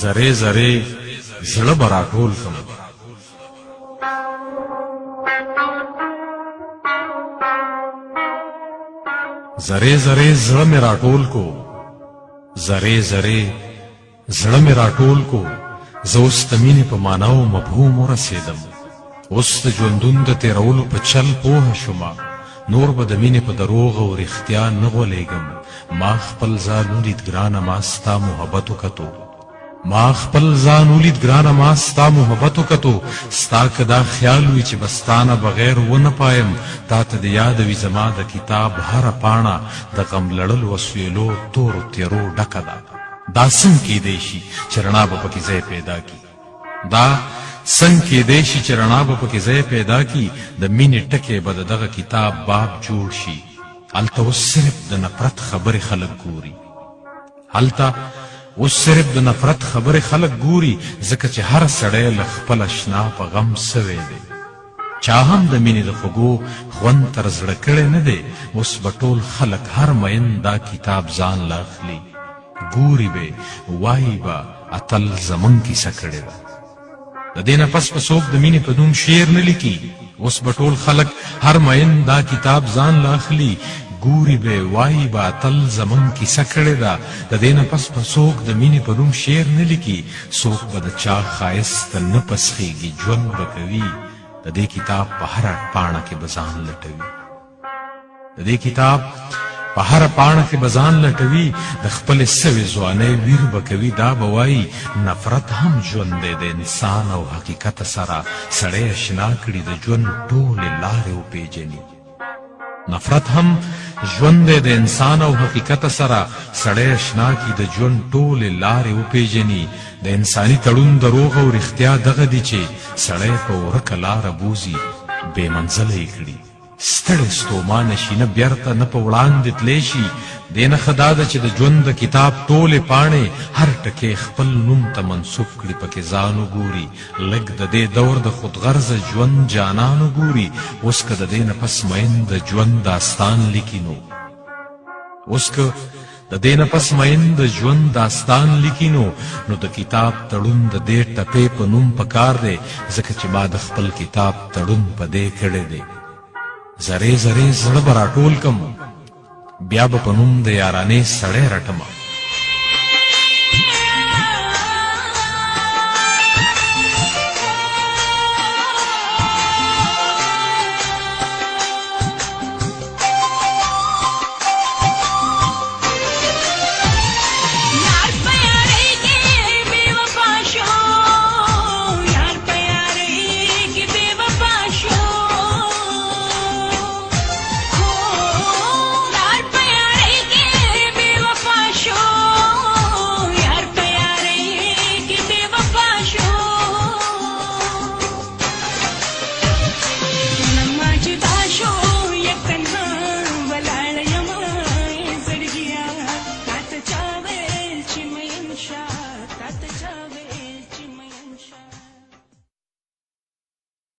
ذرې ذرې زړه به راټول کم. ذرې ذرې زړه مې راټول کو، ذرې ذرې زړه مې راټول کو. زه اوس د مینې په معنا او مفهوم ورسېدم، اوس د ژوندون د تېرولو په چل پوه شومه. نور به د مینې په دروغ او رښتیا نه غولېږم. ما خپل ځان ولید ګرانه، ما ستا محبت وکتو. ما خپل ځان ولید ګرانه، ما ستا محبت وکتو. ستا که دا خیال وي چې به ستا نه بغیر ونه پایم، تا ته دې یاده وي زما د کتاب هره پاڼه د غم لړلو اسویلو تورو تیرو ډکه ده. دا څنګه کیدای شي چې رڼا به پکې ځای پیدا کړي؟ دا څنګه کیدای شي چې رڼا به پکې ځای پیدا کړي؟ د مینې ټکی به د دغه کتاب باب جوړ شي. هلته اوس صرف د نفرت خبرې خلک ګوري، هلته اوس صرف د نفرت خبرې خلک ګوري، ځکه چې هر سړی له خپل اشنا په غم سوی دی. چا هم د مینې د خوږو خوند تر زړه کړی نه دی. اوس به ټول خلک هر مین دا کتاب ځان له اخلي، ګوري به، وایي به اتل زمونږ کیسه کړې ده. د دې نه پس به څوک د مینې په نوم شعر نه لیکي. اوس به ټول خلک هر مین دا کتاب ځان له اخلي، ګوري به، وایي به اتل زمونږ کیسه کړې ده. د دې نه پس به څوک د مینې په نوم شعر نه لیکي. څوک به د چا ښایست ته نه پسخېږي، ژوند به کوي. د دې کتاب په هره پاڼه کې به ځان لټوي، د دې کتاب په هره پاڼه کې به ځان لټوي. د خپلې سوې ځوانۍ ویر به کوي. دا به وایي نفرت هم ژوند دی، د انسان او حقیقت سره سړی اشنا کړي، د ژوند ټولې لارې وپېژني. نفرت هم ژوند دی، د انسان او حقیقت سره سړی اشنا کړي، د ژوند ټولې لارې وپېژني. د انساني تړون دروغ او رښتیا دغه دي چې سړی په ورکه لاره بوځي، بې منزله یې کړي. ستړی ستومانه شي، نه بیرته نه په وړاندې تللی شي. دې نه ښه دا ده چې د ژوند د کتاب ټولې پاڼې هر ټکی خپل نوم ته منسوب کړي، پکې ځان وګوري. لږ د دې دور د خودغرضه ژوند جانان وګوري. اوس که د دې نه پس مین د ژوند داستان لیکي نو، اوس که د دې نه پس مین د ژوند داستان لیکي نو، نو د کتاب تړون د دې ټپې په نوم پکار دی، ځکه چې ما د خپل کتاب تړون په دې کړی دی. ذرې ذرې زړه به راټول کم، بیا به په نوم د یارانې سړی رټمه.